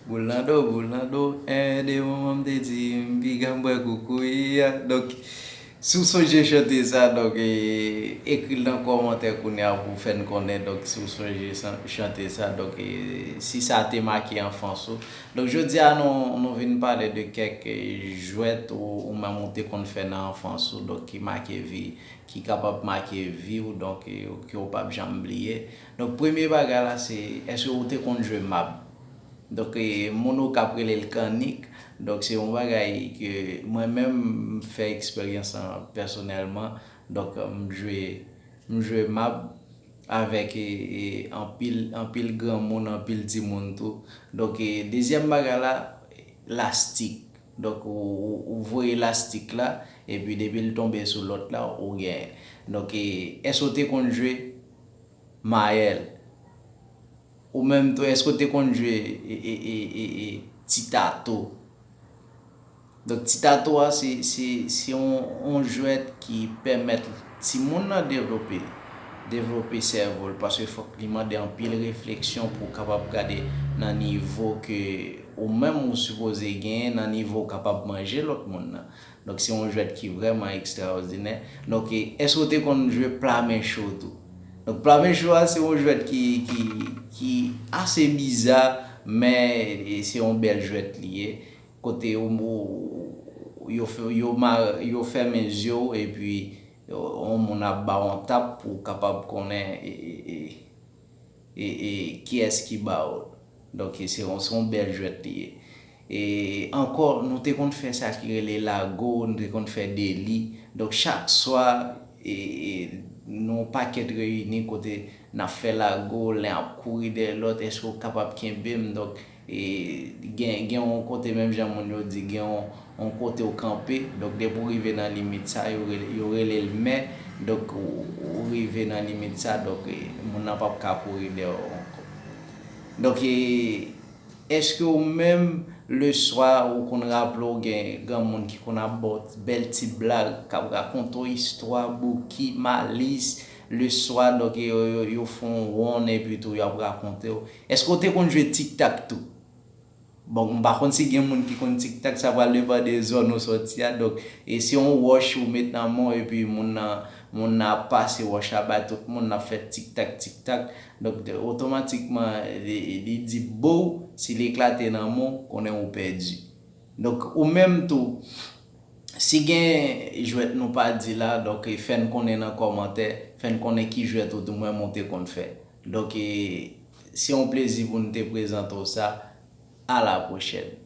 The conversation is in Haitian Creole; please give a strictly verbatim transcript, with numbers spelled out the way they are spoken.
Boulando, Boulando, en de moman m te di m piga m bwè koukouya. Donk, si w sonje chante sa, donk, e, ekri l nan kòmantè kounye a pou w fè n konnen, donk, si w sonje san- chante sa, donk, e, si sa te make anfans ou. Donk, jodi a, nou, nou vin pale de kèk, e, jwèt ou, ou menm ou te konn fè nan anfans ou, donk, ki make vi, ki kapab make vi w, donk, e, ke w p ap janm bliye. Donk, premye bagay la, se, èske ou te konn jwe mab? Donk, e, moun Okap rele l kannik. Donk, se yon bagay ke mwen menm m fè eksperyans lan pèsonèlman. Donk, m jwe, m jwe mab avèk, e, e, anpil, anpil granmoun, anpil timoun tou. Donk, e, dezyèm bagay la, lastik. Donk, ou, ou, ou voye lastik la, epi depi l tonbe sou lòt la, ou genyen. Donk, e, èske w te konn jwe mayèl? Ou menm tou, èske w te konn jwe, e, e, e, e, e, ti tato? Donk, ti tato a, se, se, se yon, yon jwèt ki pèmèt timoun nan devlope, devlope sèvo l, paske fòk li mande anpil refleksyon pou w kapab gade nan nivo ke ou menm ou sipoze genyen, nan nivo w kapab manje lòt moun nan. Donk, se yon jwèt ki vrèman ekstraòdinè. Donk, e, èske w te konn jwe pla men cho tou? Donk, pla men cho a, se yon jwèt ki, ki, ki ase biza, men, e, se yon bèl jwèt li ye. Kote yo, yo, yo fè-, yo ma-, yo fèmen zye w, epi, yo, yon moun ap ba w yon tap pou w kapab konnen, e, e, e, e, e kiyès ki ba w l. Donk, se yon, se yon bèl jwèt li ye. E ankò, nou te konn fè sa ki rele lago, nou te konn fè deli. Donk, chak swa, e, e, nou pakèt reyini kote n ap fè lago, len ap kouri dèyè lòt, èske w kapab kenbe m? Donk, e, gen, gen yon kote, menm jan moun yo di, gen yon, yon kote w kanpe. Donk, depi w rive nan limit sa, yo rele, yo rele l mè. Donk, ou, ou rive nan limit sa, donk, e, moun nan p ap ka kouri dèyè w ankò. Donk, e, èske ou menm, leswa, ou konn raple w gen granmoun ki konn ap ba w bèl ti blag, k ap rakonte w istwa, Bouki, Malis, leswa, donk, yo, yo, yo fè yon wonn epi tou, y ap rakonte w. Èske w te konn jwe tiktak tou? Bon, m pa konn si gen moun ki konn tiktak, sa pral depann de zòn ou sòti a. Donk, e se yon wòch ou met nan men w, epi moun nan, moun nan ap pase wòch la bay tout moun, n ap fè tiktak, tiktak. Donk, de, otomatikman, li, li di bow, si l eklate nan men w, konnen ou pèdi. Donk, ou menm tou, si gen jwèt nou pa di la, donk, e, fè n konnen nan kòmantè, fè n konnen ki jwèt ou tou menm ou te konn fè. Donk, e, se yon plezi pou n te prezante w sa. À la prochaine.